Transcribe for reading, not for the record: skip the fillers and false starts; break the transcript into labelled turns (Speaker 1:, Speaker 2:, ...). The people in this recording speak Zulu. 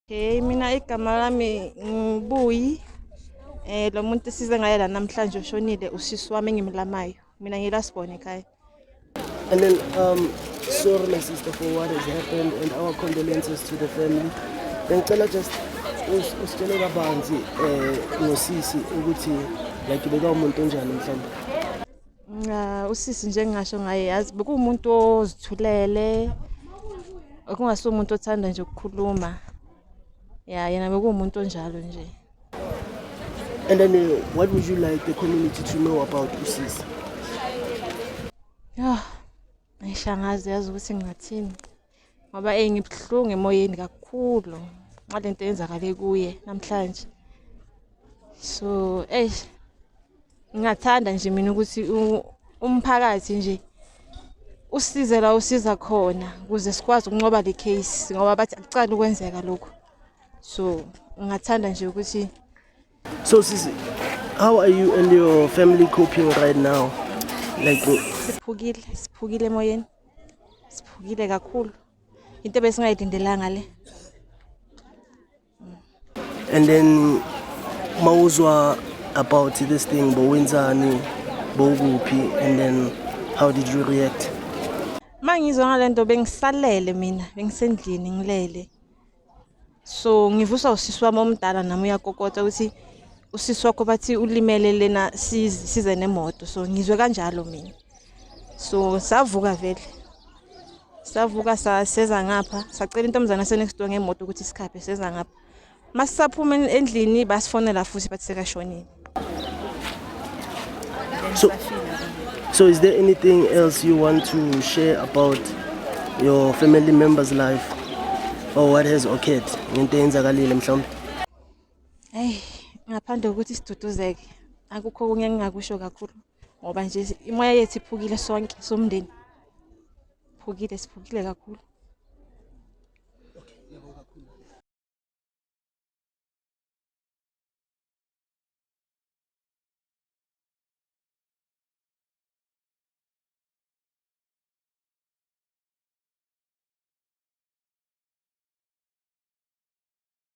Speaker 1: Hey, mina igama lami nguBuyi. Lo muntu esize ngaye la namhlanje ushonile, usisi wami engimlamayo. Mina ngilasibona ekhaya.
Speaker 2: And then, sorry, my sister, for what has happened and our condolences to the family. Bengicela just usitshele kabanzi ngosisi ukuthi like bekawumuntu onjani mhlawumbe.
Speaker 1: Usisi nje engingasho ngaye, yazi, bekuwumuntu ozithulele. Okungasiwo umuntu othanda nje ukukhuluma. Ya, yena bekuwumuntu onjalo nje.
Speaker 2: And then what would you like the community to know about usisi?
Speaker 1: Yah, eish, angazi yazi ukuthi ngingathini. Ngoba ngibuhlungu emoyeni kakhulu ngalento eyenzakale kuye namhlanje. So, eish, ngingathanda nje mina ukuthi umphakathi nje usize la usiza khona ukuze sikwazi ukunqoba le case, ngoba bathi akucali ukwenzeka lokhu. So, ngingathanda nje ukuthi
Speaker 2: So sisi, how are you and your family coping right now? Like
Speaker 1: Siphukile, siphukile emoyeni. Siphukile kakhulu. Into ebesingayilindelanga le.
Speaker 2: And then mawuzwa about this thing, bowenzani, bowukuphi, and then how did you react?
Speaker 1: Mangizwa ngalento bengisalele mina, bengisendlini ngilele. So ngivuswa usisi wami omdala, nami uyakokota ukuthi usisi wakho bathi ulimele lena, size nemoto. So ngizwe kanjalo mina. So savuka vele. Savuka, seza ngapha, sacela intombazana next door ngemoto ukuthi sikhaphe, seza ngapha. Masisaphuma endlini basifonela futhi bathi sekashonile.
Speaker 2: So is there anything else you want to share about your family member's life or what has occurred ngento eyenzakalile mhlawumbe?
Speaker 1: Hey, ngaphandle kokuthi siduduzeke, akukho okunye engingakusho kakhulu ngoba nje imoya yethu iphukile sonke somndeni. Phukile, siphukile kakhulu.